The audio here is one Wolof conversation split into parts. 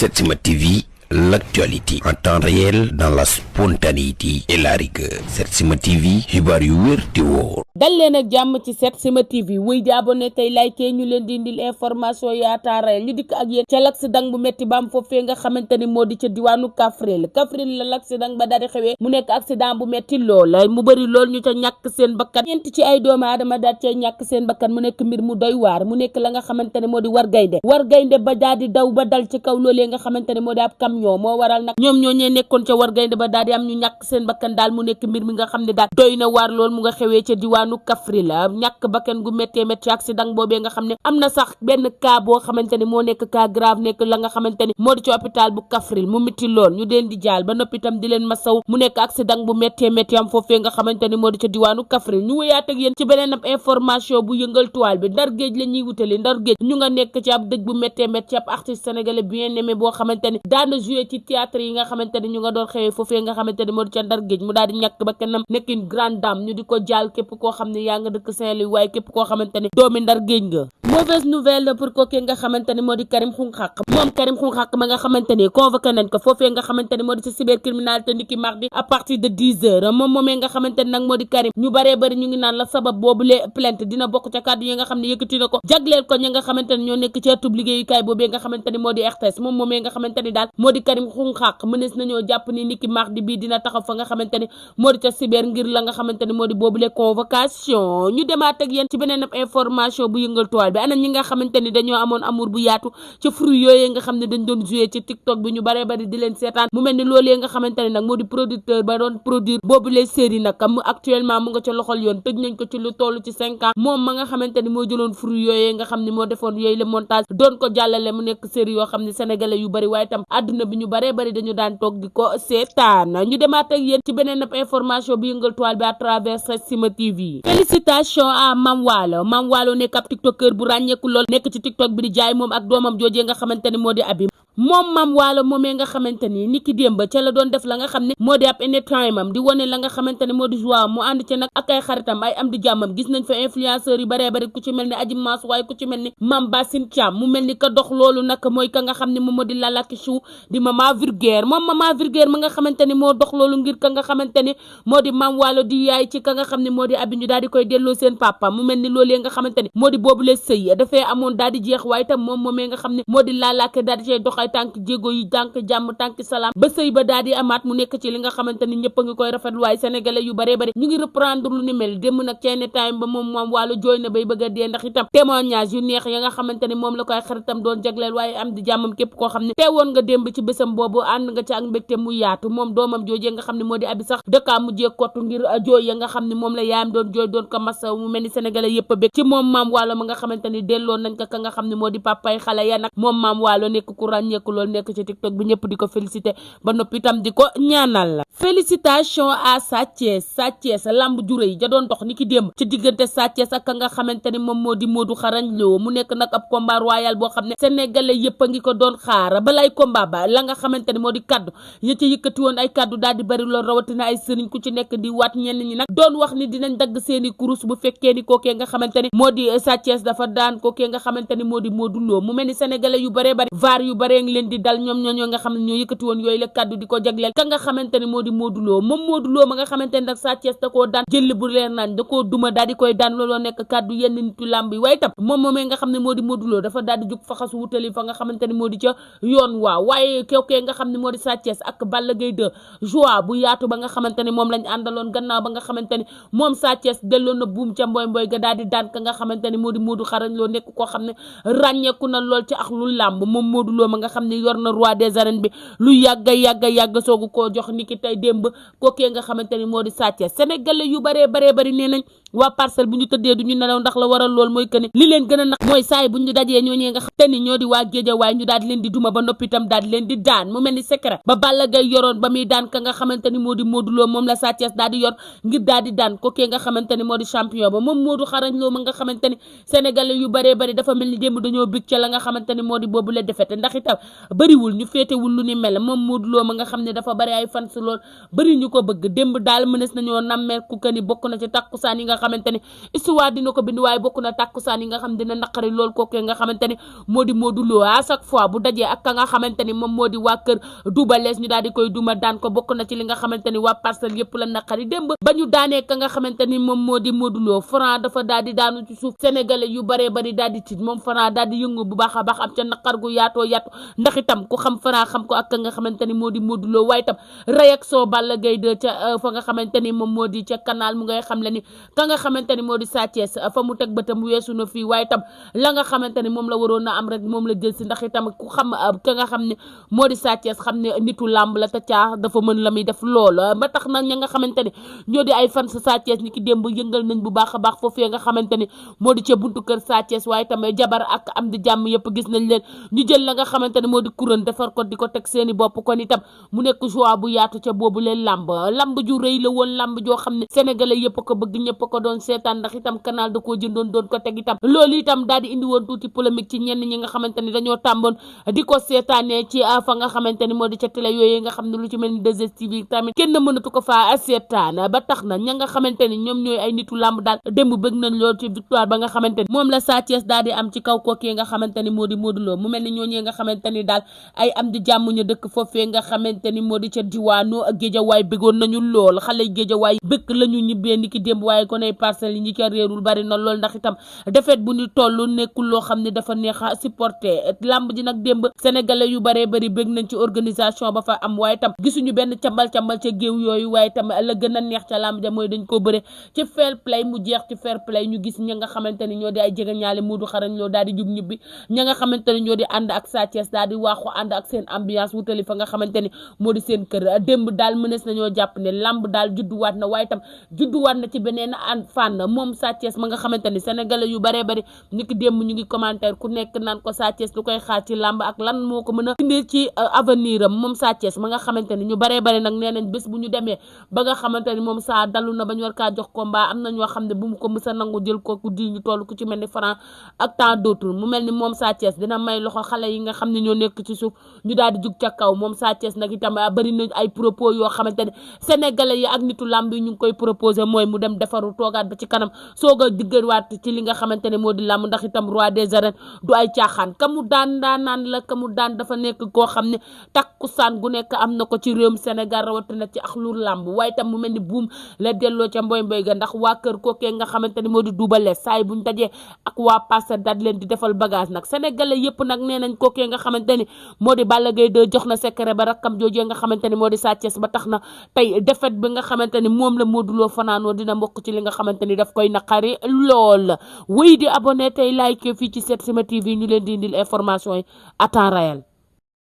Setsima TV, l'actualité en temps réel dans la spontanéité et la rigueur. Setsima TV, xibaar yu wér te wóor. dal leen ak jàmm ci Setsima TV wéy di abonné tey like ñu leen di indil information yaa temps réel ñu dikk ak yéen ca l'accident bu metti ba am foofee nga xamante ni moo di ca diwaanu Kaffrine la l'accident ba daal di xewee mu nekk accident bu metti lool mu bëri lool ñu ca ñàkk seen bakkan ñeent ci ay doomu aadama daal cay ñàkk seen bakkan mu nekk mbir mu doy waar mu nekk la nga xamante ne moo di war gaynde ba daal di daw ba dal ci kaw loolee nga xamante ne moo di ab camion moo waral nag ñoom ñoo ñee nekkoon ca war gaynde ba daal di am ñu ñàkk seen bakkan daal mu nekk mbir mi nga xam ne daal doy na waar lool mu nga xewee ca diwaanu Kaffrine la ñàkk bakkan gu méttee métti accident boobee nga xam ne am na sax benn cas boo xamante ne moo nekk cas grave nekk la nga xamante ne moo di ci hôpital bu Kaffrine mu métti lool ñu leen di jaal ba noppi itam di leen masaw mu nekk accident bu méttee métti am foofee nga xamante ne moo di ca diwaanu Kaffrine ñu wéyaat ak yéen ci beneen ab information bu yëngal toile bi Ndar Géej la ñuy wutali Ndar Géej ñu nga nekk ci ab dëj bu méttee métti ci ab artiste sénégalais bien aimé boo xamante ne daana joué ci théâtre yi nga xamante ne ñu nga doon xewee foofee nga xamante ne moo di ca Ndar Géej mu daal di ñàkk ba kanam nekk une grande dame ñu di ko jaal képp koo xam ne yaa nga dëkk Saint-Louis waaye képp koo xamante ne doomi Ndar Géej nga mauvaise nouvelle pour kooke nga xamante ne moo di Karim Xrum Xax moom Karim Xrum Xax ma nga xamante ne convoqué nañ ko foofee nga xamante ne moo di ci cybercriminalité niki mardi à partir de 10h moom moomee nga xamante ne nag moo di Karim ñu baree bari ñu ngi naan la sabab boobu lee plainte dina bokk ca kàddu yi nga xam ne yëkkati na ko jagleel ko ñi nga xamante ne ñoo nekk ci ëttub liggéeyukaay boobee nga xamante ne moo di RTS moom moomee nga xamante ne daal moo di Karim Xrum Xax mënees nañoo jàpp ni niki mardi bii dina taxaw fa nga xamante ne moo di ca cyber ngir la nga xamante ne moo di boobu lee convocation ñu demaat ak yéen ci beneen information bu yëngal toile bi ana ñi nga xamante ni dañoo amoon amour bu yaatu ci fruit yooyee nga xam ne dañ doon jouer ci TikTok bi ñu baree bari di leen seetaan mu mel ni loolee nga xamante ne nag moo di producteur ba doon produire boobu les séries nag mu actuellement mu nga ca loxol yoon tëj nañ ko ci lu toll ci 5 ans moom ma nga xamante ni moo jëloon fruit yooyee nga xam ne moo defoon yooyu le montage doon ko jàllale mu nekk série yoo xam ne sénégalais yu bari waaye tam àdduna bi ñu baree bari dañu daan toog di ko seetaan ñu demaat ak yéen ci beneen information bu yëngal toile bi à travers Setsima TV. Félicitations à Mame Wallo nekk ab tiktokeur bu ràññeeku lool nekk ci tiktok bi di jaay moom ak doomam joojee nga xamante ne moo di Abi moom Mame Wallo moomee nga xamante ni niki démb ca la doon def la nga xam ne moo di ab anytime am di wane la nga xamante ne moo di joie mu ànd ci nag ak ay xaritam ay am di jàmmam gis nañ fa influenceurs yu baree bari ku ci mel ni Adji Mass waaye ku ci mel ni Mame Bassine Thiam mu mel ni ka dox loolu nag mooy ka nga xam ne moom moo di Lalaki Chou di Mama Vulgaire moom Mama Vulgaire ma nga xamante ni moo dox loolu ngir ka nga xamante ni moo di Mame Wallo di yaay ci ka nga xam ne moo di Abi ñu daal di koy delloo seen papa mu mel ni loolee nga xamante ni moo di boobu le sëy dafay amoon daal di jeex waaye tam moom moomee nga xam ne moo di Lalaki daal di cay dox ay tànk jéego yi tànk jàmm tànk salaam ba sëy ba daal di amaat mu nekk ci li nga xamante ni ñëpp a ngi koy rafetlu waaye sénégalais yu bare bare ñu ngi reprendre lu ni mel démb nag ceene time ba moom Mame Wallo jooy na bay bëgg a dee ndax itam témoignage yu neex ya nga xamante ni moom la koy xaritam doon jagleel waaye am di jàmmam képp koo xam ne teewoon nga démb ci bésam boobu ànd nga ci ak mbégte mu yaatu moom doomam joojee nga xam ne moo di Abi sax dëkkaa mujjee kottu ngir jooy ya nga xam ne moom la yaayam doon jooy doon ko massa mu mel ni sénégalais yëpp a bég ci moom Mame Wallo ma nga xamante ni delloon nañ ko ka nga xam ne moo di papay xale ya nag moom Mame Wallo nekk ku ràññeeku lool nekk ci TikTok bi ñëpp di ko félicité ba noppi itam di ko ñaanal la félicitations à Sa Thiès lamb jure yi ja doon dox ni ki démb ci diggante Sa Thiès ak ka nga xamante ni moom moo di Modou Xarañ Lo mu nekk nag ab combat royal boo xam ne sénégalais yëpp a ngi ko doon xaar balay combat ba la nga xamante ni moo di kaddu ya ca yëkkati woon ay kaddu daal di bari lool rawatina ay sëriñ ku ci nekk di waat ñenn ñi nag doon wax ni dinañ dagg seeni kurus bu fekkee ni kookee nga xamante ni moo di Sa Thiès dafa daan kookee nga xamante ni moo di Modou Lo mu mel ni sénégalais yu baree bari vaar yu baree ngi leen di dal ñoom ñoo nga xam ne ñoo yëkkati woon yooyu la kaddu di ko jagleel ka nga xamante ni moo di Modou Lo moom Modou Lo ma nga xamante ni nag Sa Thiès da koo daan jël bu leer nañ da koo duma daal di koy daan looloo nekk kaddu yenn nitu làmb yi waaye tam moom moomee nga xam ne moo di Modou Lo dafa daal di jug fa xasu wutali fa nga xamante ni moo di ca yoon waaw waaye kookee nga xam ne moo di Sa Thiès ak Balla Gaye 2 joie bu yaatu ba nga xamante ni moom lañ àndaloon gannaaw ba nga xamante ni moom Sa Thiès delloo na buum ca mboy ga daal di daan ka nga xamante ni moo di Modou Xarañ Lo nekk koo xam ne ràññeeku na lool ci ak lu làmb moom Modou Lo ma nga xam ne yor na roi des arènes bi lu yàgga soogu koo jox ni ki tey démb kookee nga xamante ni moo di Sa Thiès sénégalais yu baree bari nee nañ waa Parcelles bu ñu tëddee du ñu nelaw ndax la waral lool mooy que ni li leen gën a nax mooy saay bu ñu dajee ñooñee nga xam te ni ñoo di waa Géejawaay ñu daal di leen di duma ba noppi itam daal di leen di daan mu mel ni secret ba Balla Gaye yoroon ba muy daan ka nga xamante ni moo di Modou Lo moom la Sa Thiès daal di yor ngir daal di daan kookee nga xamante ni moo di champion ba moom Modou Xarañ Lo ma nga xamante ni sénégalais yu baree bari dafa mel ni démb dañoo big ca la nga xamante ni moo di boobu la defete ndax itam bëriwul ñu féetewul lu ni mel moom Modou Lo ma nga xam ne dafa bari ay fans lool bëri ñu ko bëgg démb daal mënees nañoo nammeeku que ni bokk na ci takkusaan yi nga xamante ni histoire dina ko bind waaye bokk na tàkkusaan yi nga xam dina naqari lool kookee nga xamante ni moo di Modou Lo à chaque fois bu dajee ak ka nga xamante ni moom moo di waa kër Double Less ñu daal di koy duma daan ko bokk na ci li nga xamante ni waa Parcelles yëpp la naqari démb ba ñu daanee ka nga xamante ni moom moo di Modou Lo Franc dafa daal di daanu ci suuf sénégalais yu baree bari daal di tiit moom Franc daal di yëngu bu baax a baax am ca naqar gu yaatoo yaatu ndax itam ku xam Franc xam ko ak ka nga xamante ni moo di Modou Lo waaye itam réaction Balla Gaye 2 ca fa nga xamante ni moom moo di ca canal mu ngay xam le ni ka nga xamante ni moo di Sa Thiès fa mu teg bëtam weesu na fii waaye itam la nga xamante ni moom la waroon na am rek moom la jël si ndax itam ku xam ka nga xam ne moo di Sa Thiès xam ne nitu làmb la te caa dafa mën la muy def lool ba tax na ña nga xamante ni ñoo di ay fan Sa Thiès ni ki démb yëngal nañ bu baax a baax foofee nga xamante ni moo di ca buntu kër Sa Thiès waaye itam jabar ak am di jàmm yëpp gis nañ leen ñu jël la nga xamante ni moo di couronne defar ko di ko teg seeni bopp kon itam mu nekk joie bu yaatu ca boobu leen làmb ju rëy la woon làmb joo xam ne sénégalais yëpp ko bëgg ñëpp ko doon seetaan ndax itam canal da koo jëndoon doon ko teg itam loolu itam daal di indi woon tuuti polémique ci ñenn ñi nga xamante ni dañoo tàmboon di ko seetaanee ci fa nga xamante ni moo di ca télé yooyu nga xam ne lu ci mel ni 2STV tamit kenn mënatu ko faa seetaan ba tax na ña nga xamante ni ñoom ñooy ay nitu làmb daal démb bëgg nañ lool ci victoire ba nga xamante ni moom la Sa Thiès daal di am ci kaw kookee nga xamante ni moo di Modou Lo mu mel ni ñooñee nga xamante ni daal ay am di jàmm ñu dëkk foofee nga xamante ni moo di ca diwaanu Géejawaay bëggoon nañu lool xale Géejawaay bëgg la ñu ñibbee ni ki démb waaye kon ay Parcelles yi ñi ca réerul bari na lool ndax itam defet bu ñu toll nekkul loo xam ne dafa neex a supporter lamb ji nag démb sénégalais yu baree bari bëgg nañ ci organisation ba fa am waaye itam gisuñu benn cambal ca géew yooyu waaye itam la gën a neex ca lamb ja mooy dañ ko bëre ci fair play mu jeex ci fair play ñu gis ña nga xamante ni ñoo di ay jegeñaale Modou Xarañ Lo daal di jug ñibbi ña nga xamante ni ñoo di ànd ak Sa Thiès daal di waaxu ànd ak seen ambiance wutali fa nga xamante ni moo di seen kër démb daal mënees nañoo jàpp ne lamb daal judduwaat na waaye itam judduwaat na ci beneen fànn moom Sa Thiès ma nga xamante ni sénégalais yu baree bari ni ki démb ñu ngi commentaire ku nekk naan ko Sa Thiès lu koy xaar ci lamb ak lan moo ko mën a indi ci avenir am moom Sa Thiès ma nga xamante ni ñu baree bari nag nee nañ bés bu ñu demee ba nga xamante ni moom saa dalu na ba ñu war kaa jox combat am na ñoo xam ne bu mu ko mës a nangu jël ko ku di ñu toll ku ci mel ni Franc ak tant d'autres mu mel ni moom Sa Thiès dina may loxo xale yi nga xam ne ñoo nekk ci suuf ñu daal di jug ca kaw moom Sa Thiès nag itam bari na ay propos yoo xamante ne sénégalais yi ak nitu lamb yi ñu ngi koy proposé mooy mu dem defaru toogaat ba ci kanam soog a diggawaat ci li nga xamante ne moo di lamb ndax itam roi des arènes du ay caaxaan ka mu daan daanaan la ka mu daan dafa nekk koo xam ne takkusaan gu nekk am na ko ci réewum Sénégal rawatina ci ak lu lamb waaye itam mu mel ni buum la delloo ca mboy mboy ga ndax waa kër kookee nga xamante ne moo di Double Less saay buñ dajee ak waa Parcelles daal leen di defal bagage nag sénégalais yëpp nag nee nañ kookee nga xamante ni moo di Balla Gaye 2 jox na secret ba rakkam joojee nga xamante ni moo di Sa Thiès ba tax na tey défaite bi nga xamante ni moom la Modou Lo fanaanoo dina mbokk ci li nga xamante ni daf koy naqari lool wéy di abonné tey like fii ci Setsima TV ñu leen di indil information yi à temps réel.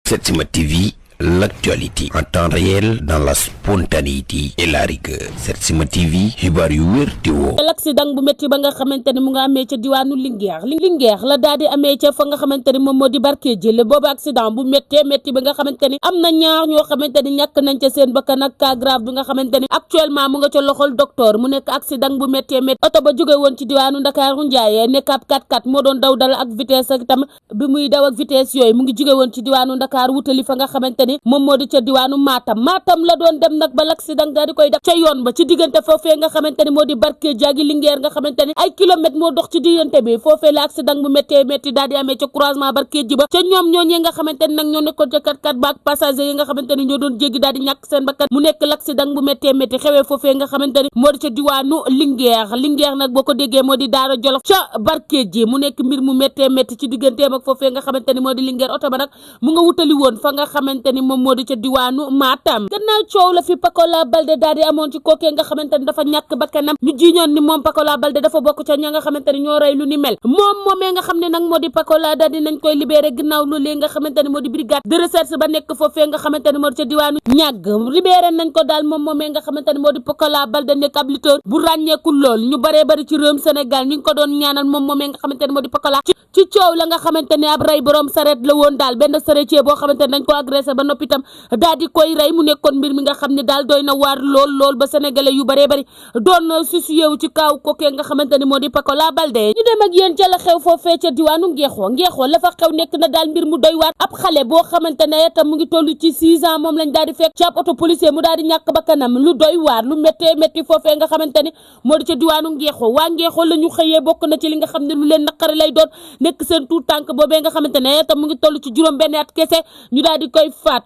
Setsima TV, l'actualité en temps réel dans la spontanéité et la rigueur. Setsima TV, xibaar yu wér te woo. l'accident bu métti ba nga xamante ni mu nga amee ca diwaanu Linguère la daal di amee ca fa nga xamante ni moom moo di Barkédji boobu accident bu méttee métti bi nga xamante ni am na ñaar ñoo xamante ni ñàkk nañ ca seen bakkan ak cas grave bi nga xamante ni actuellement mu nga ca loxol docteur mu nekk accident bu méttee métti oto ba jóge woon ci diwaanu Ndakaaru Njaay nekk ab 4x4 moo doon daw dal ak vitesse ak tam bi muy daw ak vitesse yooyu mu ngi jóge woon ci diwaanu Ndakaaru wutali fa nga xamante ni moom moo di ca diwaanu Matam la doon dem nag ba l'accident daal di koy def ca yoon ba ci diggante foofee nga xamante ni moo di Barkédji ak Linguère nga xamante ni ay kilomètres moo dox ci diggante bi foofee la accident bu méttee métti daal di amee ca croisement Barkédji ba ca ñoom ñooñee nga xamante ni nag ñoo nekkoon ca 4x4 ba ak passager yi nga xamante ni ñoo doon jéggi daal di ñàkk seen bakkan mu nekk l'accident bu méttee métti xewee foofee nga xamante ni moo di ca diwaanu Linguère nag boo ko déggee moo di Daara Jolof ca Barkédji mu nekk mbir mu méttee métti ci digganteem ak foofee nga xamante ni moo di Linguère oto ba nag mu nga wutali woon fa nga xamante ni moom moo di ca diwaanu Matam gannaaw coow la fi Pakola Baldé daal di amoon ci kookee nga xamante ni dafa ñàkk bakkanam ñu jiiñoon ni moom Pakola Baldé dafa bokk ca ña nga xamante ni ñoo rey lu ni mel moom moomee nga xam ne nag moo di Pakola daal di nañ koy libéré ginnaaw loolee nga xamante ni moo di brigade de recherche ba nekk foofee nga xamante ni moo di ca diwaanu ñàgg libéré nañ ko daal moom moomee nga xamante ni moo di Pakola Baldé nekk ab lutteur bu ràññeeku lool ñu baree bari ci réewum Sénégal ñu ngi ko doon ñaanal moom moomee nga xamante ni moo di Pakola ci coow la nga xamante ni ab rey borom saret la woon daal benn charretier boo xamante ni dañ ko agressé ba noppi itam daal di koy rey mu nekkoon mbir mi nga xam ne daal doy na waar lool ba sénégalais yu baree bari doon susiyewu ci kaaw kookee nga xamante ni moo di Pakola Baldé. ñu dem ak yéen ca la xew foofee ca diwaanu Ngeexoo la fa xew nekk na daal mbir mu doy waar ab xale boo xamante ne itam mu ngi toll ci 6 ans moom lañ daal di fekk ci ab auto policier mu daal di ñàkk bakkanam lu doy waar lu métti foofee nga xamante ni moo di ca diwaanu Ngeexoo waa Ngeexoo la ñu xëyee bokk na ci li nga xam ne lu leen naqari lay doon nekk seen tuut tànk boobee nga xamante ne itam mu ngi toll ci juróom benn at kese ñu daal di koy faat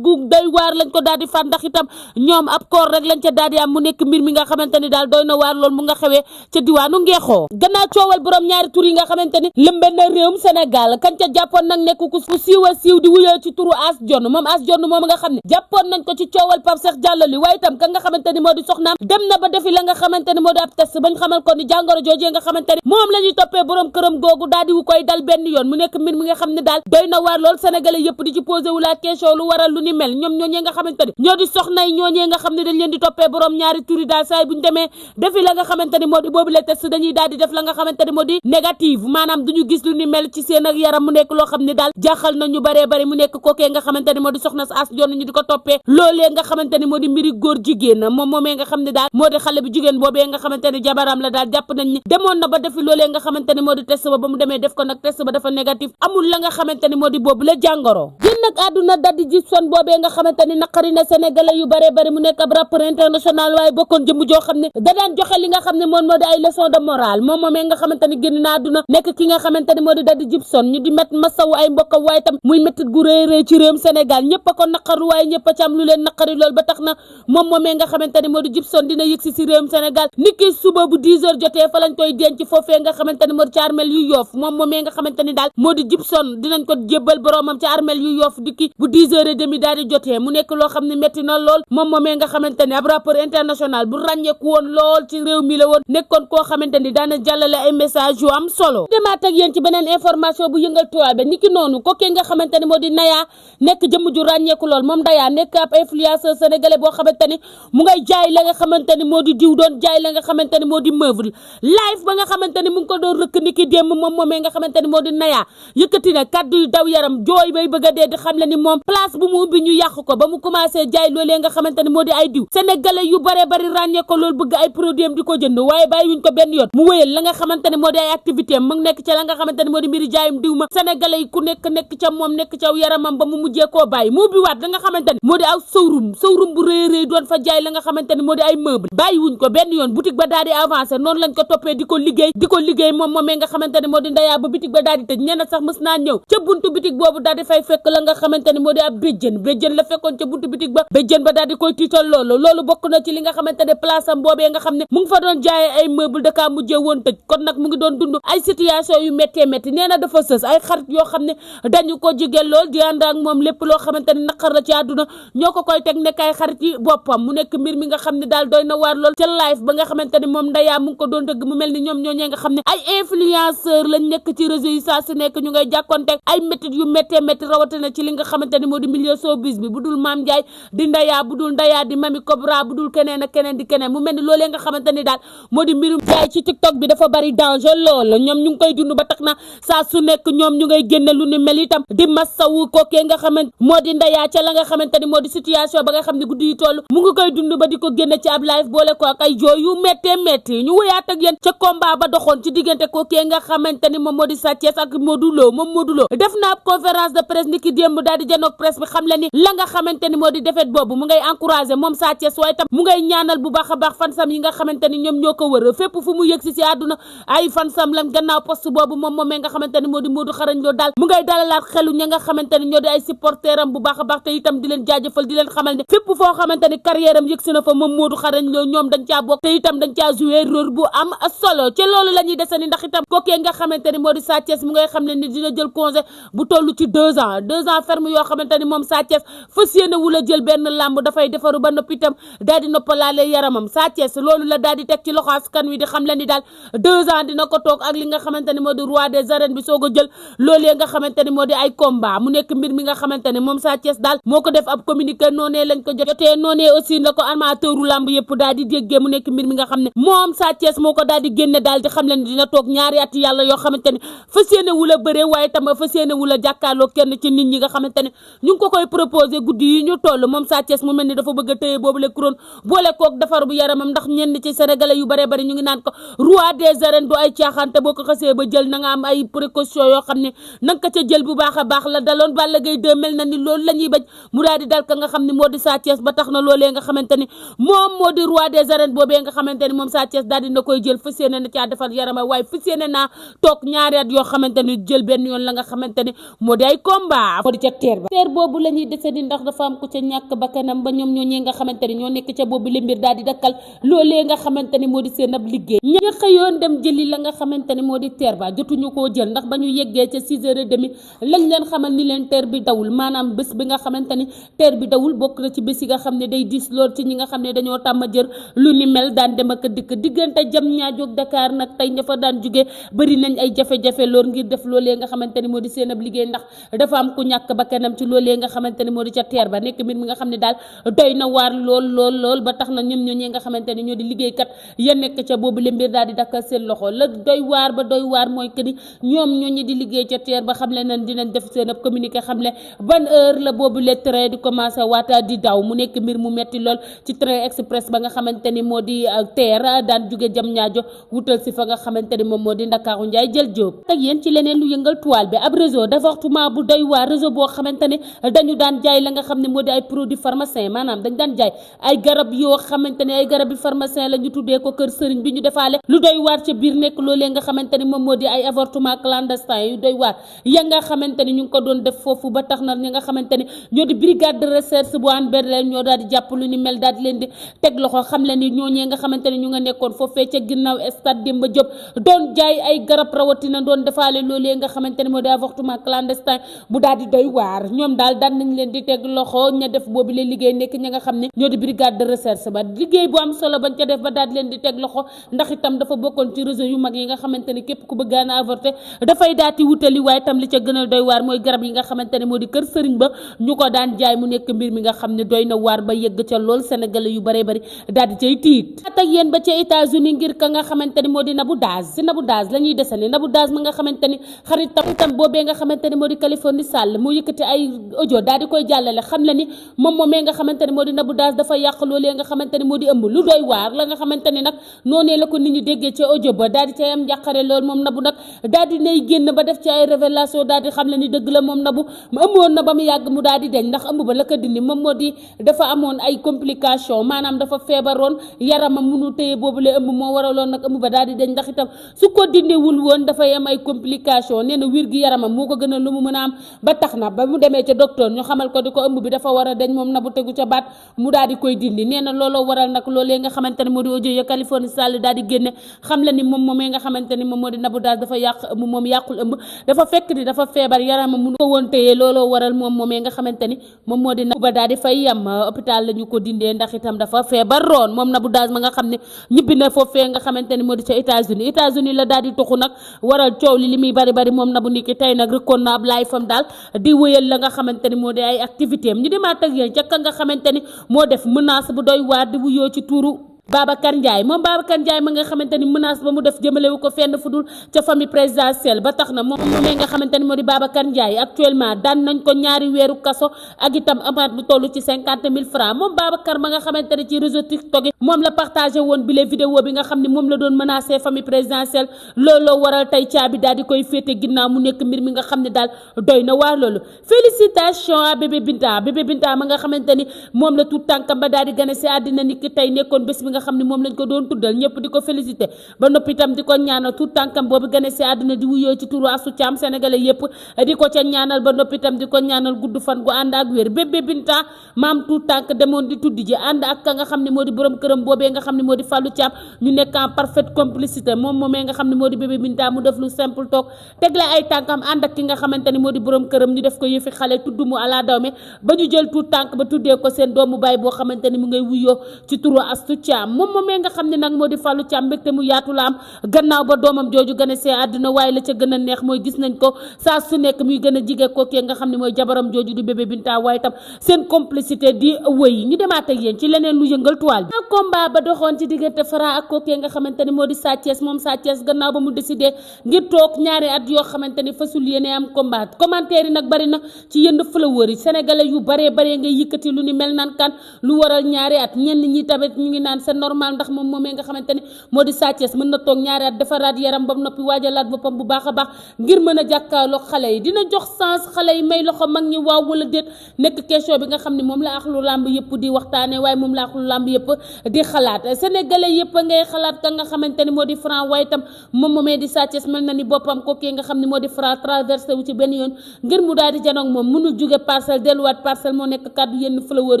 gu doy waar lañ ko daal di faat ndax itam ñoom ab koor rek lañ ca daal di am mu nekk mbir mi nga xamante ni daal doy na waar lool mu nga xewee ca diwaanu Ngeexoo. gannaaw coowal borom ñaari tur yi nga xamante ni lëmbe na réewum Sénégal kañ ca jàppoon nag nekk ku siiw di wuyoo ci turu As Jonn moom nga xam ne jàppoon nañ ko ci coowal Pape Cheikh Diallo li waaye itam ka nga xamante ni moo di soxnaam dem na ba defi la nga xamante ni moo di ab test bañ xamal ko ni jàngoro joojee nga xamante ni moom la ñuy toppee borom këram googu daal di wu koy dal benn yoon mu nekk mbir mi nga xam ne daal doy na waar lool sénégalais yëpp di ci posé wu la question lu waral lu ni mel ñoom ñooñee nga xamante ni ñoo di soxnay ñooñee nga xam ne dañ leen di toppee borom ñaari turi daal saay buñ demee defi la nga xamante ni moo di boobu le test dañuy daal di def la nga xamante ni moo di négative maanaam duñu gis lu ni mel ci seen ak yaram mu nekk loo xam ne daal jaaxal na ñu baree bari mu nekk kookee nga xamante ni moo di soxna As Jonn ñu di ko toppee loolee nga xamante ni moo di mbiri góor jigéen moom moomee nga xam ne daal moo di xale bu jigéen boobee nga xamante ni jabaram la daal jàpp nañ ni demoon na ba defi loolee nga xamante ni moo di test ba mu demee def ko nag test ba dafa négatif amul la nga xamante ni moo di boobu la jàngoro gën nag àdduna daldi Djibson boobee nga xamante ni naqari na sénégalais yu bare bari mu nekk ab rappeur international waaye bokkoon jëmm joo xam ne da daan joxe li nga xam ne moom moo di ay leçon de morale moom moomee nga xamante ni génn na àdduna nekk ki nga xamante ni moo di daldi Djibson ñu di met masawu ay mbokkam waaye tam muy méttit gu rëy ci réewum Sénégal ñëpp a ko naqaru waaye ñëpp a ci am lu leen naqari lool ba tax na moom moomee nga xamante ni moo di Djibson dina yëgsi si réewum Sénégal niki suba bu 10 heures jotee fa lañ koy denc foofee nga xamante ni moo di ci armel yu Yoff moom moomee nga xamante ni daal moo di Djibson dinañ ko jébbal boromam ci armel yu Yoff dikki bu 10 heures et demi daal di jotee mu nekk loo xam ne métti na lool moom moomee nga xamante ni ab rappeur international bu ràññeeku woon lool ci réew mi la woon nekkoon koo xamante ni daana jàllale ay message yu am solo demaat ak yéen ci beneen information bu yëngal tuwaabe niki noonu kookee nga xamante ni moo di Naya nekk jëmm ju ràññeeku lool moom Naya nekk ab influenceur sénégalais boo xamante ni mu ngay jaay la nga xamante ni moo di diw doon jaay la nga xamante ni moo di meuble live ba nga xamante ni mu ngi ko doon rëkk niki démb moom moomee nga xamante ni moo di Naya yëkkati na kaddu yu daw yaram jooy bay bëgg a dee di xam le ni moom place bu mu ubbi ñu yàq ko ba mu commencé jaay loolee nga xamante ni moo di ay diw sénégalais yu bare bari ràññee ko loolu bëgg ay produit am di ko jënd waaye bàyyi wuñ ko benn yoon mu wéyal la nga xamante ni moo di ay activité am mu nekk ca la nga xamante ni moo di mbiri jaayum diw ma sénégalais yi ku nekk ca moom nekk ca yaramam ba mu mujjee koo bàyyi mu ubbi waat la nga xamante ni moo di aw showroom bu rëy doon fa jaay la nga xamante ni moo di ay meuble bàyyi wuñ ko benn yoon boutique ba daal di avancé noonu lañ ko toppee di ko liggéey moom moomee nga xamante ni moo di Naya ba boutique ba daal di tëj nee na sax mës naa ñëw ca buntu boutique boobu daal di fay fekk la nga xamante ni moo di ab béjjën la fekkoon ca buntu boutique ba béjjën ba daal di koy tiital loolu bokk na ci li nga xamante ne place am boobee nga xam ne mu ngi fa doon jaayee ay meuble da kaa mujjee woon tëj kon nag mu ngi doon dund ay situation yu méttee métti nee na dafa sës ay xarit yoo xam ne dañu ko jigéen lool di ànd ak moom lépp loo xamante ni naqar la ci àdduna ñoo ko koy teg nekk ay xarit yi boppam mu nekk mbir mi nga xam ne daal doy na waar lool ca live ba nga xamante ni moom Naya mu ngi ko doon dëgg mu mel ni ñoom ñooñee nga xam ne ay influenceur lañ nekk ci réseau yi saa su nekk ñu ngay jàkkoonteeg ay métit yu méttee métti rawatina ci li nga xamante ni moo di milieu showbiz bi bu dul Mame Ndiaye di Naya bu dul Naya di Mami Cobra bu dul keneen ak keneen di keneen mu mel ni loolee nga xamante ni daal moo di mbirum jaay ci TikTok bi dafa bari danger lool ñoom ñu ngi koy dund ba tax na saa su nekk ñoom ñu ngay génne lu ni mel itam di masawu kookee nga xamante moo di Naya ca la nga xamante ni moo di situation ba nga xam ne guddi yi toll mu ngi koy dund ba di ko génne ci ab live boole ko ak ay jooy yu méttee métti ñu wëyaat ak yéen ca combat ba doxoon ci diggante kookee nga xamante ni moom moo di Sa Thiès ak Modou Lo moom Modou Lo def na ab conférence de presse ni ki démb daal di janoog presse bi xam le ni la nga xamante ni moo di défaite boobu mu ngay encouragé moom Sa Thiès waaye tam mu ngay ñaanal bu baax a baax fansam yi nga xamante ni ñoom ñoo ko wër fépp fu mu yëgsi si àdduna ay fansam lan gannaaw poste boobu moom moomee nga xamante ni moo di Modou Xarañ Lo daal mu ngay dalalaat xelu ña nga xamante ni ñoo di ay supporteram bu baax a baax te itam di leen jaajëfal di leen xamal ne fépp foo xamante ni carrière am yëgsi na fa moom Modou Xarañ Lo ñoom dañ caa bokk te itam dañ caa joué rôle bu am solo ci loolu la ñuy desani ndax itam kookee nga xamante ni moo di Sa Thiès mu ngay xam ne ni dina jël congé bu toll ci 2 ans ferme yoo xamante ni moom Sa Thiès fas yéene wu la jël benn làmb dafay defaru ba noppi itam daal di noppalaale yaramam Sa Thiès loolu la daal di teg ci loxo askan wi di xam leen ni daal 2 ans dina ko toog ak li nga xamante ni moo di roi des arènes bi soog a jël loolee nga xamante ni moo di ay combat mu nekk mbir mi nga xamante ni moom Sa Thiès daal moo ko def ab communiqué noonee lañ ko jotee noonee aussi la ko amateuru làmb yëpp daal di déggee mu nekk mbir mi nga xam ne moom Sa Thiès moo ko daal di génne daal di xam leen ni dina toog ñaari at yàlla yoo xamante ni fas yéene wu la bëree waaye tam fas yéene wu la jàkkaarloo kenn ci nit ñi nga xamante ne ñu ngi ko koy proposé guddi yi ñu toll moom Sa Thiès mu mel ni dafa bëgg a téye boobu le couronne boole koog defar bu yaramam ndax ñenn ci sénégalais yu bare bari ñu ngi naan ko roi des arènes du ay caaxaan te boo ko xasee ba jël na nga am ay précaution yoo xam ne nanga ko ca jël bu baax a baax la daloon Balla Gaye 2 mel na ni loolu la ñuy bañ mu daal di dal ka nga xam ne moo di Sa Thiès ba tax na loolee nga xamante ni moom moo di roi des arènes boobee nga xamante ni moom Sa Thiès daal dina koy jël fas yéene na caa defar yarama waaye fas yéene naa toog ñaari at yoo xamante ni jël benn yoon la nga xamante ni moo di ay combat moo di ca teer boobu la ñuy dese di ndax dafa am ku ca ñàkk bakkanam ba ñoom ñoo nga xamante ni ñoo nekk ca boobu li mbir daal di dakkal loolee nga xamante ni moo di seen ab liggéey ña xëyoon dem jëli la nga xamante ni moo di teer ba jotuñu koo jël ndax ba ñu yeggee ca 6h30 lañ leen xamal ni leen teer bi dawul maanaam bés bi nga xamante ni teer bi dawul bokk na ci bés yi nga xam ne day diis lool ci ñi nga xam ne dañoo tàmm jër lu ni mel daan dem ak dikk diggante jam ñaajoog Dakar nag tey ña fa daan jóge bëri nañ ay jafe-jafe lool ngir def loolee nga xamante ni moo di seen ab liggéey ndax dafa am ku ñàkk bakkanam ci loolee nga xamante ni moo di ca teer ba nekk mbir mi nga xam ne daal doy na waar lool ba tax na ñoom ñoo nga xamante ni ñoo di liggéeykat ya nekk ca boobu le mbir daal di dakkal seen loxo la doy waar mooy que ni ñoom ñoo di liggéey ca teer ba xam le nan dinañ def seen ab communiqué xam le ban heure la boobu le train di commencé waata di daw mu nekk mbir mu metti lool ci train express ba nga xamante ni moo di teer daan jóge jam ñaajo wutal si fa nga xamante ni moom moo di Ndakaaru Njaay jël jóob ak yéen ci leneen lu yëngal toile bi ab réseau d'avortement bu doy waar réseau boo xamante ni dañu daan jaay la nga xam ne moo di ay produits pharmaciens maanaam dañ daan jaay ay garab yoo xamante ne ay garab yi pharmacien la ñu tuddee ko kër sëriñ bi ñu defaale lu doy waar ca biir nekk loolee nga xamante ni moom moo di ay avortement clandestin yu doy waar ya nga xamante ni ñu ngi ko doon def foofu ba tax na ñi nga xamante ni ñoo di brigade de recherche bu Hann Bel-Air ñoo daal di jàpp lu ni mel daal di leen di teg loxo xam le ni ñooñee nga xamante ni ñu nga nekkoon foofee ca ginnaaw stade Demba Diop doon jaay ay garab rawatina doon defaale loolee nga xamante ni moo di avortement clandestin bu daal di doy waar ñoom daal daan nañ leen di teg loxo ña def boobu leen liggéey nekk ña nga xam ne ñoo di brigade de recherche ba liggéey bu am solo bañ ca def ba daal di leen di teg loxo ndax itam dafa bokkoon ci réseau yu mag yi nga xamante ni képp ku bëggaan a avorter dafay daati wutali waaye itam li ca gën a doy waar mooy garab yi nga xamante ne moo di kër sëriñ ba ñu ko daan jaay mu nekk mbir mi nga xam ne doy na waar ba yegg ca lool sénégalais yu bare bari daal di cay tiit ak yéen ba ca États-Unis ngir ka nga xamante ni moo di Nabou Dash si Nabou Dash la ñuy desani Nabou Dash ma nga xamante ni xaritam boobee nga xamante ni moo di Californie Sall mu yëkkati ay audio daal di koy jàllale xam la ni moom moomee nga xamante ni moo di Nabou Dash dafa yàq loolee nga xamante ni moo di ëmb lu doy waar la nga xamante ni nag noonee la ko nit ñi déggee ca audio ba daal di cay am njàqare lool moom Nabou nag daal di nay génn ba def ci ay révélation daal di xam la ni dëgg la moom Nabou mu ëmboon na ba mu yàgg mu daal di deñ ndax ëmb ba la ko dindi moom moo di dafa amoon ay complication maanaam dafa feebaroon yaramam munu téye boobu la ëmb moo waraloon nag ëmb ba daal di deñ ndax itam su ko dindiwul woon dafay am ay complication nee na wér gi yaramam moo ko gën a lu mu mën a am ba tax na ba mu demee ca docteur ñu xamal ko di ko ëmb bi dafa war a deñ moom Nabou tegu ca baat mu daal di koy dindi nee na looloo waral nag loolee nga xamante ne moo di audio ya Californie Sall daal di génne xam la ni moom moomee nga xamante ni moom moo di Nabou Dash dafa yàq ëmb moom yàqul ëmb dafa fekk ni dafa feebar yaramam mu ko woon téye looloo waral moom moomee nga xamante ni moom moo di Nabou ba daal di fay yam hôpital la ñu ko dindee ndax itam dafa feebar roon moom Nabou Dash ma nga xam ne ñibbi na foofee nga xamante ni moo di ca États-Unis la daal di toxu nag waral coow li muy bari moom Nabou niki tey nag rëkkoon na ab live fam daal di wëyal la nga xamante ni moo di ay activité am ñu demaat ak yéen ca ka nga xamante ni moo def menace bu doy waar di wuyoo ci tuuru Babacar Ndiaye moom Babacar Ndiaye ma nga xamante ni menace ba mu def jëmalewu ko fenn fu dul ca famille présidentielle ba tax na moom moomee nga xamante ni moo di Babacar Ndiaye actuellement daan nañ ko ñaari weeru kaso ak itam amaat bu toll ci 50 000 francs moom Babacar ma nga xamante ni ci réseau TikTok yi moom la partagé woon bi les vidéo bi nga xam ne moom la doon menacé famille présidentielle looloo waral tey caabi daal di koy féete ginnaaw mu nekk mbir mi nga xam ne daal doy na waar loolu félicitations à bébé Binta ma nga xamante ni moom la tout tànkam ba daal di gane si àddina ni ki tey nekkoon bés nga xam ne moom lañ ko doon tuddal ñëpp di ko félicité ba noppi itam di ko ñaanal tout tànkam boobu gane si àddina di wuyoo ci turu Astou Thiam sénégalais yëpp di ko ca ñaanal ba noppi itam di ko ñaanal gudd fan gu ànd ak wér bébé Binta maam tout tànk demoon di tuddi ji ànd ak ka nga xam ne moo di borom këram boobee nga xam ne moo di Fallou Thiam ñu nekk en parfaite complicité moom moomee nga xam ne moo di bébé Binta mu def lu simple toog tegle ay tànkam ànd ak ki nga xamante ni moo di borom këram ñu def ko yëfi xale tudd mu ala dawme ba ñu jël tout tànk ba tuddee ko seen doomu baay boo xamante ni mu ngay wuyoo ci turu Astou Thiam Thiam moom moomee nga xam ne nag moo di Fallou Thiam mbégte mu yaatu la am gannaaw ba doomam jooju gën a see àdduna waaye la ca gën a neex mooy gis nañ ko saa su nekk muy gën a jige kookee nga xam ne mooy jabaram jooju di bébé Binta waaye tam seen complicité di wëy ñu demaat ak yéen ci leneen lu yëngal toile bi combat ba doxoon ci diggante Franc ak kookee nga xamante ni moo di Sa Thiès moom Sa Thiès gannaaw ba mu décidé ngir toog ñaari at yoo xamante ni fasul yéene am combat commentaire yi nag bari na ci yenn fleur yi sénégalais yu baree ngay yëkkati lu ni mel naan kan lu waral ñaari at ñenn ñi tamit ñu ngi naan c'est normal ndax moom moomee nga xamante ni moo di Sa Thiès mën na toog ñaari at defaraat yaram bam noppi waajalaat boppam bu baax a baax ngir mën a jàkkaarloog xale yi dina jox sens xale yi may loxo mag ñi waaw wala déet nekk question bi nga xam ne moom la axlu làmb yëpp di waxtaane waaye moom la axlu làmb yëpp di xalaat sénégalais yëpp ngay xalaat ka nga xamante ni moo di Franc waaye tam moom moomee di Sa Thiès mel na ni boppam kookee nga xam ne moo di Franc traversé wu ci benn yoon ngir mu daal di janoog moom mënul jóge parcelle delluwaat parcelle moo nekk kàddu yenn fleur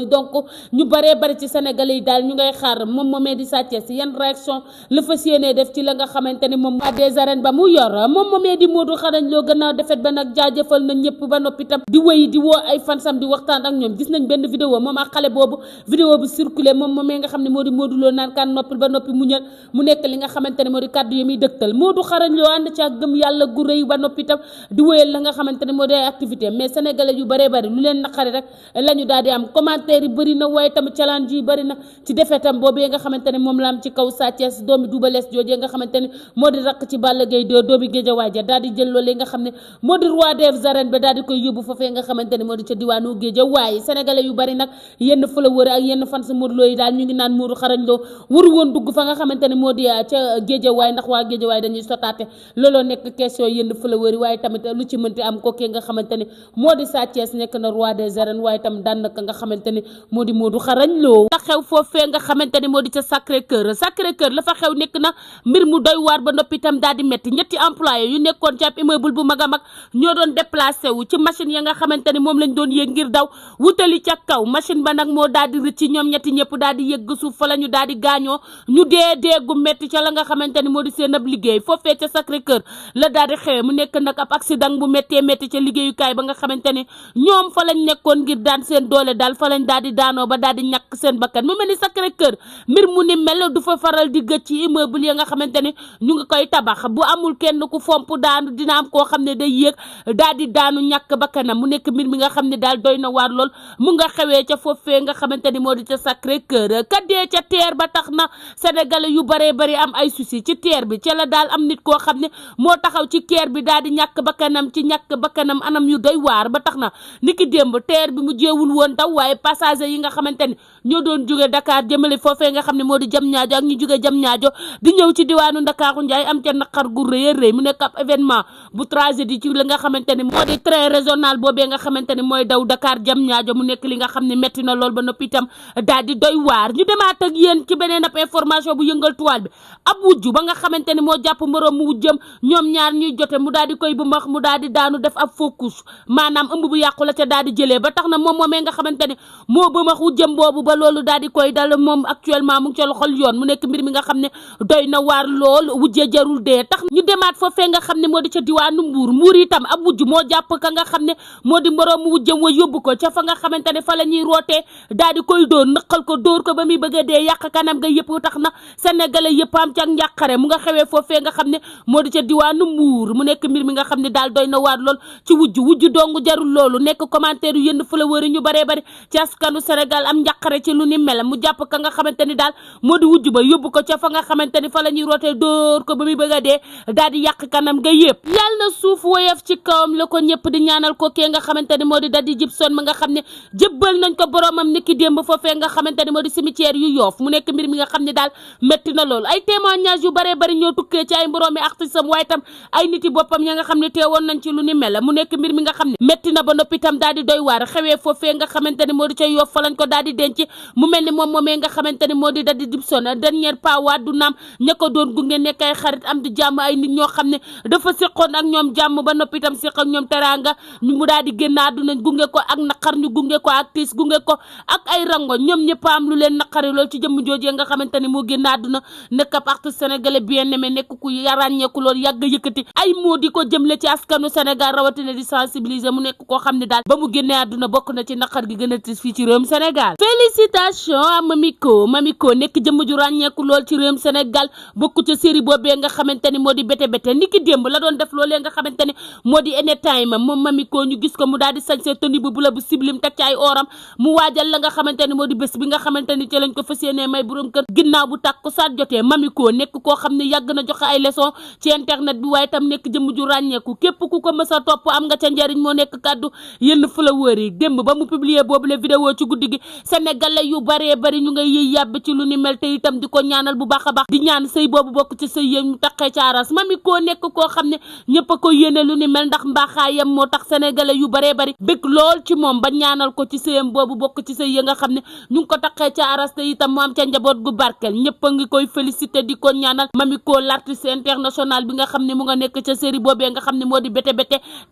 yi donc ñu baree bari ci sénégalais yi daal ñu ngay xaar moom moomee di Sa Thiès yan réaction la fas yéenee def ci la nga xamante ni moom des arènes ba mu yor moom moomee di Modou Xarañ Lo gannaaw defet ba nag jaajëfal na ñëpp ba noppi tam di wéy di woo ay fansam di waxtaan ak ñoom gis nañ benn vidéo moom ak xale boobu vidéo bi circulé moom moomee nga xam ne moo di Modou Lo naan kan noppil ba noppi muñal mu nekk li nga xamante ne moo di kàddu yi muy dëgtal Modou Xarañ Lo ànd ci ak gëm yàlla gu rëy ba noppi tam di wéyal la nga xamante ne moo di ay activité mais sénégalais yu bëree bëri lu leen naqari rek la ñu daal di am commentaire yi bëri na waaye tam challenge yi bëri na ci defetam boobee nga xamante ne moom la am ci kaw Sa Thiès doomi Double Less joojee nga xamante ne moo di rakk ci Balla Gaye 2 doomi Guédiawaye ja daal di jël loolee nga xam ne moo di roi des arènes ba daal di koy yóbbu foofee nga xamante ne moo di ca diwaanu Guédiawaye sénégalais yu bëri nag yenn fleur ak yenn fans Modou Lo yi daal ñu ngi naan Modou Xarañ Lo waru woon dugg fa nga xamante ne moo di ca Guédiawaye ndax waa Guédiawaye dañuy sotaate looloo nekk question yenn fleur yi waaye tamit lu ci mënti am kookee nga xamante ne moo di Sa Thiès nekk na roi des arènes waaye tam daan na ka nga xamante ne moo di Modou Xarañ Lo la xew foofee nga xamante ne moo di ca Sacré-Cœur Sacré-Cœur la fa xew nekk na mbir mu doy waar ba noppi tam daal di metti ñetti employé yu nekkoon ci ab immeuble bu mag a mag ñoo doon déplacé wu ci machine ya nga xamante ne moom lañ doon yéeg ngir daw wutali ca kaw machine ba nag moo daal di rëcc ñoom ñetti ñëpp daal di yëgg suuf fa la ñu daal di gaañoo ñu dee gu metti ca la nga xamante ne moo di seen ab liggéey foofee ca Sacré-Cœur la daal di xewe mu nekk nag ab accident bu méttee métti ca liggéeyukaay ba nga xamante ne ñoom fa lañ nekkoon ngir daan seen doole daal fa lañ daal di daanoo ba daal di ñàkk seen bakkan mu mel ni Sacré-Cœur mbir mu ni mel du fa faral di gëj ci immeuble ya nga xamante ne ñu ngi koy tabax bu amul kenn ku fomp daanu dina am koo xam ne day yéeg daal di daanu ñàkk bakkanam mu nekk mbir mi nga xam ne daal doy na waar lool mu nga xewee ca foofee nga xamante ni moo di ca Sacré-Cœur ka dee ca teer ba tax na sénégalais yu baree bari am ay souci ci teer bi ca la daal am nit koo xam ne moo taxaw ci keer bi daal di ñàkk bakkanam ci ñàkk bakkanam anam yu doy waar ba tax na niki démb teer bi mu jéewul woon daw waaye passager yi nga xamante ni ñoo doon jóge Dakar jëmale foofee nga xam ne moo di Diamniadio ak ñu jóge Diamniadio di ñëw ci diwaanu Ndakaaru Njaay am ca naqar gu rëy a rëy mu nekk ab événement bu tragédie ci li nga xamante ni moo di train régional boobee nga xamante ni mooy daw Dakar Diamniadio mu nekk li nga xam ne metti na lool ba noppi itam daal di doy waar ñu demaat ak yéen ci beneen ab information bu yëngal toile bi ab wujju ba nga xamante ni moo jàpp moroom mu wujjëm ñoom ñaar ñuy jote mu daal di koy bu mbax mu daal di daanu def ab focus maanaam ëmb bu yàqu la ca daal di jëlee ba tax na moom moomee nga xamante ni moo ba max wujjëm boobu ba loolu daal di koy dal moom actuellement mu ngi ca loxol yoon mu nekk mbir mi nga xam ne doy na waar lool wujje jarul dee tax ñu demaat foofee nga xam ne moo di ca diwaanu Mbuur itam ab wujj moo jàpp ka nga xam ne moo di moroom mu wujjëm wa yóbbu ko ca fa nga xamante ne fa la ñuy rootee daal di koy dóor nëqal ko dóor ko ba muy bëgg a dee yàq kanam nga yëpp tax na sénégalais yëpp am ca njàqare mu nga xewee foofee nga xam ne moo di ca diwaanu Mbuur mu nekk mbir mi nga xam ne daal doy na waar lool ci wujj dong jarul loolu nekk commentaire yu yenn fleur yi ñu baree bari ci askanu Sénégal am njàqare ci lu ni mel mu jàpp ka nga xamante ni daal moo di wujj ba yóbbu ko ca fa nga xamante ni fa la ñuy rootee dóor ko ba muy bëgg a dee daal di yàq kanam nga yëpp yàlla na suuf woyof ci kawam la ko ñëpp di ñaanal ko kee nga xamante ni moo di Daddy Djibson ma nga xam ne jëbbal nañ ko boromam niki démb foofee nga xamante ni moo di cimetière yu Yoff mu nekk mbir mi nga xam ne daal métti na loolu ay témoignage yu baree bari ñoo tukkee ci ay boroomi artiste am waaye tam ay niti boppam ña nga xam ne teewoon nañ ci lu ni mel mu nekk mbir mi nga xam ne métti na ba noppi tam daal di doy waar xewee foofee nga xamante ni moo di ca Yoff fa lañ ko daal di denc mu mel ni moom moomee nga xamante ni moo di Daddy Djibson dernière pas waa du naam ña ko doon gunge nekk ay xarit am di jàmm ay nit ñoo xam ne dafa séqoon ak ñoom jàmm ba noppi tam séq ak ñoom teraanga ñu mu daal di génn àdduna gunge ko ak naqar ñu gunge ko ak tiis gunge ko ak ay rango ñoom ñëpp am lu leen naqari lool ci jëmm joojee nga xamante ni moo génn àdduna nekk ab artiste sénégalais bien aimé nekk ku ràññeeku lool yàgg yëkkati ay moo di ko jëmle ci askanu Sénégal rawatina di sensibiliser mu nekk koo xam ne daal ba mu génnee àdduna bokk na ci naqar gi gën a tiis fii ci réewum Sénégal félicitation à Mamiko nekk jëmm ju ràññeeku lool ci réewum Sénégal bokku ca série boobee nga xamante ni moo di bété niki démb la doon def loolee nga xamante ni moo di Anytime moom Mamiko ñu gis ko mu daal di sañse tenue bu bula bu siblim teg ci ay oram mu waajal la nga xamante ni moo di bés bi nga xamante ni ci lañ ko fas yéenee may borom kër ginnaaw bu tàkku saat jotee Mamiko nekk koo xam ne yàgg na joxe ay leçon ci internet bi waaye tam nekk jëmm ju ràññeeku képp ku ko mës a topp am nga ca njariñ moo nekk kàddu yenn followers yi démb ba mu publier boobu la vidéo ci guddi gi sénégalais yu baree bari ñu ngay yëy yàbb ci lu ni mel te itam di ko ñaanal bu baax a baax di ñaan sëy boobu bokk ci sëy yéen ñu taqee ca aras Mamiko nekk koo xam ne ñëpp a ko yéene lu ni mel ndax mbaaxaayam moo tax sénégalais yu baree bari bëgg lool ci moom ba ñaanal ko ci sëyam boobu bokk ci sëy ya nga xam ne ñu ngi ko taqee ca aras te itam mu am ca njaboot gu barkel ñëpp a ngi koy félicité di ko ñaanal Mamiko l'artiste international bi nga xam ne mu nga nekk ca série boobee nga xam ne moo di bété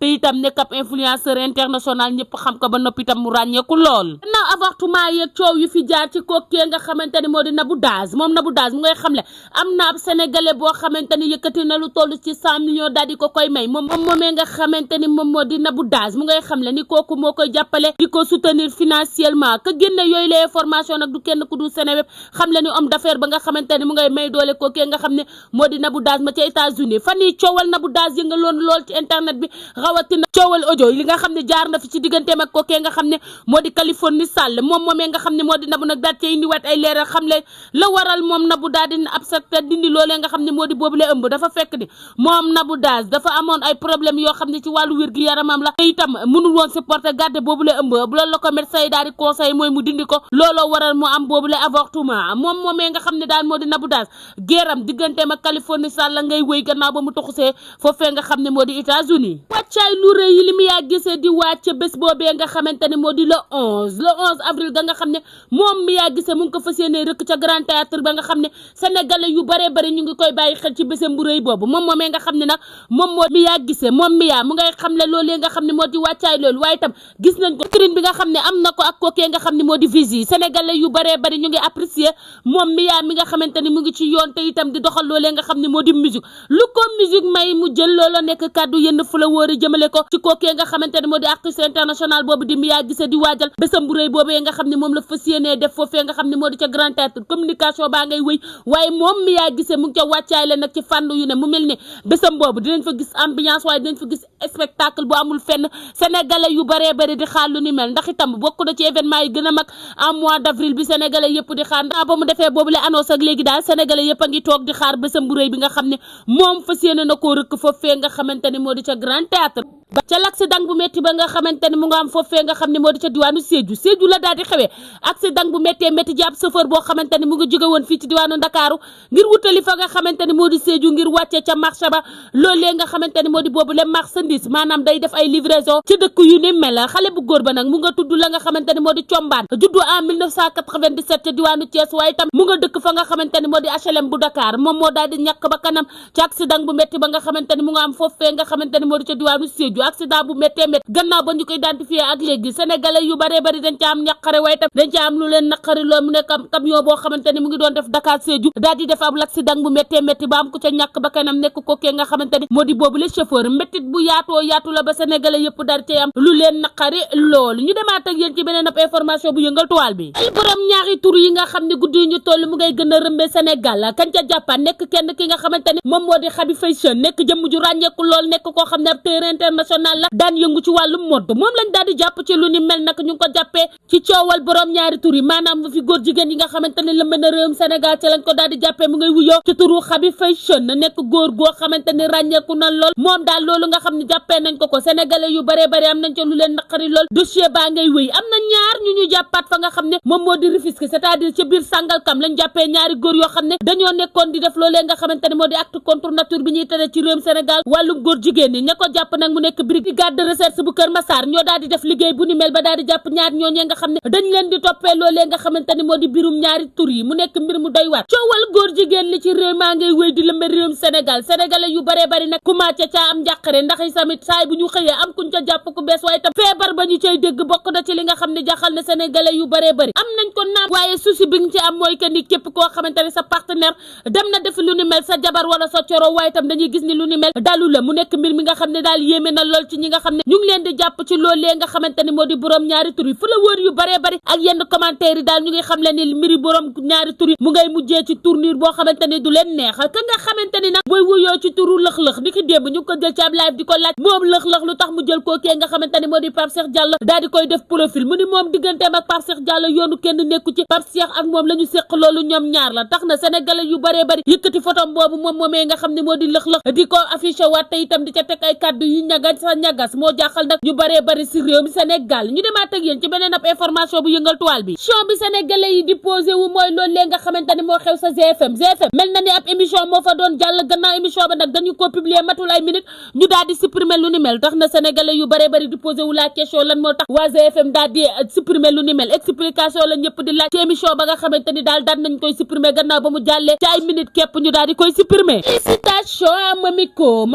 te itam nekk ab influenceur international ñëpp xam ko ba noppi itam mu ràññeeku lool naaw avortement yeeg coow yu fi jaar ci kookee nga xamante ni moo di Nabou Dash moom Nabou Dash mu ngay xam le am na ab sénégalais boo xamante ni yëkkati na lu toll ci 100 millions daal di ko koy may moom moomee nga xamante ni moom moo di Nabou Dash mu ngay xam le ni kooku moo koy jàppale di ko soutenir financièrement que génne yooyu la information nag du kenn ku dul Seneweb xam le ni homme d'affaires ba nga xamante ni mu ngay may doole kookee nga xam ne moo di Nabou Dash ma ca États-Unis fan yi coowal Nabou Dash yëngaloon lool ci internet bi rawatina coowal audio li nga xam ne jaar na fi ci digganteem ak kookee nga xam ne moo di Californie Sall moom moomee nga xam ne moo di Nabou nag daal cee indiwaat ay leeral xam le la waral moom Nabou daal di absacté dindi loolee nga xam ne moo di boobu la ëmb dafa fekk ni moom Nabou Dash dafa amoon ay problème yoo xam ne ci wàllu wér gi yaramam la te itam mënul woon supporter garder boobu la ëmb bu loolu la ko médecin yi daal di conseil mooy mu dindi ko looloo waral mu am boobu la avortement moom moomee nga xam ne daal moo di Nabou Dash géeram digganteem ak Californie Sall ngay wéy gannaaw ba mu toxusee foofee nga xam ne moo di États-Unis wàccaay lu rëy yi li mu yaa gisee di wàcc bés boobee nga xamante ne moo di le 11 avril ga nga xam ne moom mi yaa gisee mu ngi ko fas yéene rëkk ca Grand Théâtre ba nga xam ne sénégalais yu baree bari ñu ngi koy bàyyi xel ci bésam bu rëy boobu moom moomee nga xam ne nag moom moo mi yaa gisee moom mi yaa mu ngay xam ne loolee nga xam ne moo di wàccaay loolu waaye itam gis nañ ko trine bi nga xam ne am na ko ak kookee nga xam ne moo di visi sénégalais yu baree bari ñu ngi apprécier moom mi yaa mi nga xamante ne mu ngi ci yoon te itam di doxal loolee nga xam ne moo di musique lu ko musique may mu jël loola nekk kàddu yenn followers yi jëmale ko ci kookee nga xamante ne moo di artiste international boobu di Mia Guissé di waajal bésam bu rëy boobee nga xam ne moom la fas yéenee def foofee nga xam ne moo di ca Grand Théâtre communication baa ngay wëy waaye moom Mia Guissé mu ngi ca wàccaay la nag ci fànn yu ne mu mel ne bésam boobu dinañ fa gis ambiance waaye dinañ fa gis spectacle bu amul fenn sénégalais yu baree bari di xaar lu ni mel ndax itam bokk na ci événement yi gën a mag en mois d'avril bi sénégalais yëpp di xaar ndax ba mu defee boobu la annonce ak léegi daal sénégalais yëpp a ngi toog di xaar bésam bu rëy bi nga xam ne moom fas yéene na koo rëkk foofee nga xamante ne moo di ca Grand Théâtre ca l'accident bu métti ba nga xamante ne mu nga am foofee nga xam ne moo di ca diwaanu Sédhiou la daal di xewee accident bu méttee métti ji ab chauffeur boo xamante ne mu ngi jóge woon fii ci diwaanu Ndakaaru ngir wutali fa nga xamante ne moo di Sédhiou ngir wàccee ca marché ba loolee nga xamante ne moo di boobu le marchandise maanaam day def ay livraison ci dëkk yu ni mel xale bu góor ba nag mu nga tudd la nga xamante ne moo di Combaan juddu en 1997 ca diwaanu Thiès waaye itam mu nga dëkk fa nga xamante ne moo di HLM bu Dakar moom moo daal di ñàkk ba kanam ci accident bu métti ba nga xamante ne mu nga am foofee nga xamante ne moo di ca diwaanu Sédhiou accident bu méttee métti gannaaw ba ñu ko identifié ak léegi sénégalais yu baree bari dañ ca am ñaqare waaye tam dañ ca am lu leen naqari loolu mu nekk am camion boo xamante ne mu ngi doon def Dakar Sédhiou daal di def ab l'accident bu méttee métti ba am ku ca ñàkk ba kanam nekk kookee nga xamante ne moo di boobu le chauffeur méttit bu yaatoo yaatu la ba sénégalais yëpp daal cay am lu leen naqari loolu ñu demaat ak yéen ci beneen ab information bu yëngal toile bi ay borom ñaari tur yi nga xam ne guddi yi ñu toll mu ngay gën a rëmbee Sénégal kañ ca jàppaan nekk kenn ki nga xamante ne moom moo di Khaby Fashion nekk jëmm ju ràññeeku lool nekk koo xam ne ab terrain international la daan yëngu ci wàllum mode moom lañ daal di jàpp ci lu ni mel nag ñu ngi ko jàppee ci coowal borom ñaari tur yi maanaam fi góor jigéen yi nga xamante ne lëmbe na réewum Sénégal ci lañ ko daal di jàppee mu ngay wuyoo ci turu Khaby Fashion nekk góor goo xamante ne ràññeeku na lool moom daal loolu nga xam ne jàppee nañ ko sénégalais yu baree bari am nañ ca lu leen naqari lool dossier baa ngay wéy am na ñaar ñu jàppaat fa nga xam ne moom moo di Rufisque c'est-à-dire ca biir Sangalkam lañ jàppee ñaari góor yoo xam ne dañoo nekkoon di def loolee nga xamante ne moo di acte contre nature bi ñuy tere ci réewum Sénégal wàllum góor jigéen ñi ña ko jàpp nag mu nekk brigade de recherche bu Kër Massar ñoo daal di def liggéey bu ni mel ba daal di jàpp ñaar ñooñee nga xam ne dañ leen di toppee loolee nga xamante ne moo di birum ñaari tur yi mu nekk mbir mu doy waar coowal góor jigéen li ci réew maa ngay wéy di lëmbe réewum Sénégal sénégalais yu baree bari nag commencé caa am njàqare ndax itamit saay bu ñu xëyee am kuñ ca jàpp ku bees waaye tam feebar ba ñu cay dégg bokk na ci li nga xam ne jaxal na sénégalais yu baree bari am nañ ko naam waaye souci bi nga ci am mooy que ni képp koo xamante ne sa partenaire dem na def lu ni mel sa jabar wala sa coro waaye itam dañuy gis ni lu ni mel dalu la mu nekk mbir mi nga xam ne daal yéeme na lool ci ñi nga xam ne ñu ngi leen di jàpp ci loolee nga xamante ni moo di borom ñaari tur yi fu la wër yu baree bari ak yenn commentaire yi daal ñu ngi xam le ni mbiri borom ñaari tur yi mu ngay mujjee ci tournure boo xamante ni du leen neex ka nga xamante ni nag mooy wuyoo ci turu lëx-lëx di ki démb ñu ko jël ci ab live di ko laaj moom lëx-lëx lu tax mu jël kookee nga xamante ni moo di Pape Cheikh Diallo daal di koy def profil mu ni moom digganteem ak Pape Cheikh Diallo yoonu kenn nekku ci Pape Cheikh ak moom la ñu séq loolu ñoom ñaar la tax na sénégalais yu baree bari yëkkati photom boobu moom moomee nga xam ne moo di lëx-lëx di ko affiché waat te itam di ca teg ay kàddu yu ñagas moo jaaxal nag ñu baree bari si réew mi Sénégal ñu demaat ak yéen ci beneen ab information bu yëngal toile bi show bi sénégalais yi di posé wu mooy loolu lee nga xamante ni moo xew sa GFM mel na ni ab émission moo fa doon jàll gannaaw émission ba nag dañu ko publier matul ay minutes ñu daal di supprimer lu ni mel tax na sénégalais yu baree bari di posé wu la question lan moo tax waa GFM daal di supprimer lu ni mel explication la ñëpp di laaj ci émission ba nga xamante ni daal daan nañ koy supprimer gannaaw ba mu jàllee ci ay minutes képp ñu daal di koy supprimer citation à Mamiko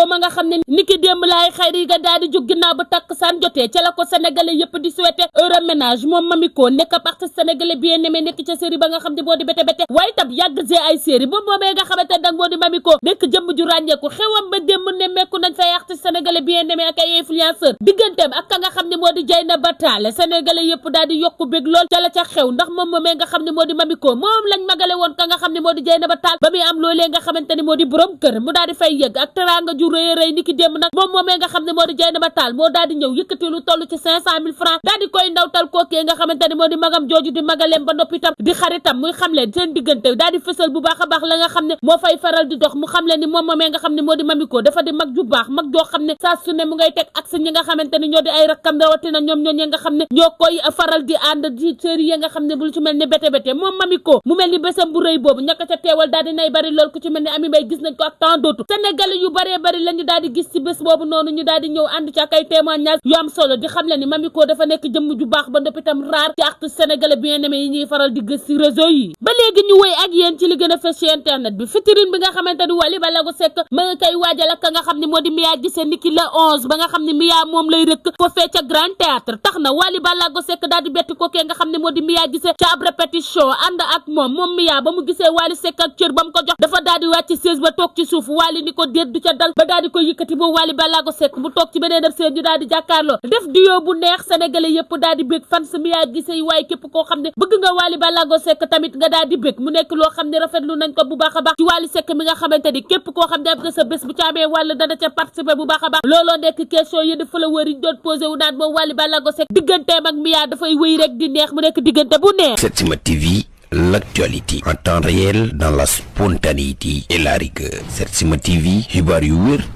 ma nga xam ne niki démb laay xayri ga daal di jóg ginnaaw ba takk saan jotee ca la ko sénégalais yëpp di souhaiter heureux ménage moom Mamiko nekk artiste sénégalais bien aimé nekk ca série ba nga xam ne moo di bété bété waaye tam yàgg g ay série moom moomee nga xamante nag moo di Mamiko nekk jëmm ju ràññeeku xewam ba démb ne mekku nañ fay artiste sénégalais bien aimé ak ay influenceur digganteem ak ka nga xam ne moo di Dieynaba Tall sénégalais yëpp daal di yokku bég lool ca la ca xew ndax moom moomee nga xam ne moo di Mamiko moom lañ magale woon ka nga xam ne moo di Dieynaba Tall ba muy am loolee nga xamante ni moo di borom kër mu daal di fay yëg ak teranga ju rëy rëy niki démb nag moom moomee nga xam ne moo di Dieynaba Tall moo daal di ñëw yëkkati lu toll ci 500 000 francs daal di koy ndawtal kookee nga xamante ni moo di magam jooju di magaleem ba noppi tam di xaritam muy xam leen seen diggante daal di fësal bu baax a baax la nga xam ne moo fay faral di dox mu xam leen ni moom moomee nga xam ne moo di Mamiko dafa di mag ju baax mag joo xam ne saa su ne mu ngay teg ak ñi nga xamante ni ñoo di ay rakkam rawatina ñoom ñooñee nga xam ne ñoo koy faral di ànd di série yi nga xam ne bu ci mel ni bété bété moom Mamiko mu mel ni bésam bu rëy boobu ñaka ca teewal daal di nay bari lool ku ci mel ni Ami Mbaye gis nañ ko ak tant d'autres sénégalais yu baree bari lañu daal di gis ci bés boobu noonu ñu daal di ñëw ànd ci ak ay témoignage yu am solo di xam le ni Mamiko dafa nekk jëmm ju baax ba noppi tam raar ci artiste sénégalais bien aimé yi ñuy faral di gis ci réseau yi ba léegi ñu wéy ak yéen ci li gën a fës ci internet bi featuring bi nga xamante ni Wally Ballago Seck ma nga koy waajal ak nga xam ne moo di Mia Guissé niki la 11 ba nga xam ne Mia moom lay rëkk foofee ca Grand Théâtre tax na Wally Ballago Seck daal di betti kookee nga xam ne moo di Mia Guissé ca ab répétition ànd ak moom Mia ba mu gisee Wally Seck ak cër ba mu ko jox dafa daal di wàcc siège ba toog ci suuf Wally ni ko déet du ca dal ba daal di koy yëkkati moom Wally Ballago Seck mu toog ci beneen ab siège ñu daal di jàkkaarloo def duo bu neex sénégalais yëpp daal di bég fans Mia Guissé yi waaye képp koo xam ne bëgg nga Wally Ballago Seck tamit nga daal di bég mu nekk loo xam ne rafetlu nañ ko bu baax a baax ci Wally Seck mi nga xamante ni képp koo xam ne am nga sa bés bu ca amee wàll dana ca participer bu baax a baax looloo nekk question yi di followers yi doon posé wu naan moom Wally Ballago Seck digganteem ak Mia dafay wéy rek di neex mu nekk diggante bu neex. Setsima TV, l'actualité en temps réel dans la spontanéité et la rigueur. Setsima TV, xibaar yu wér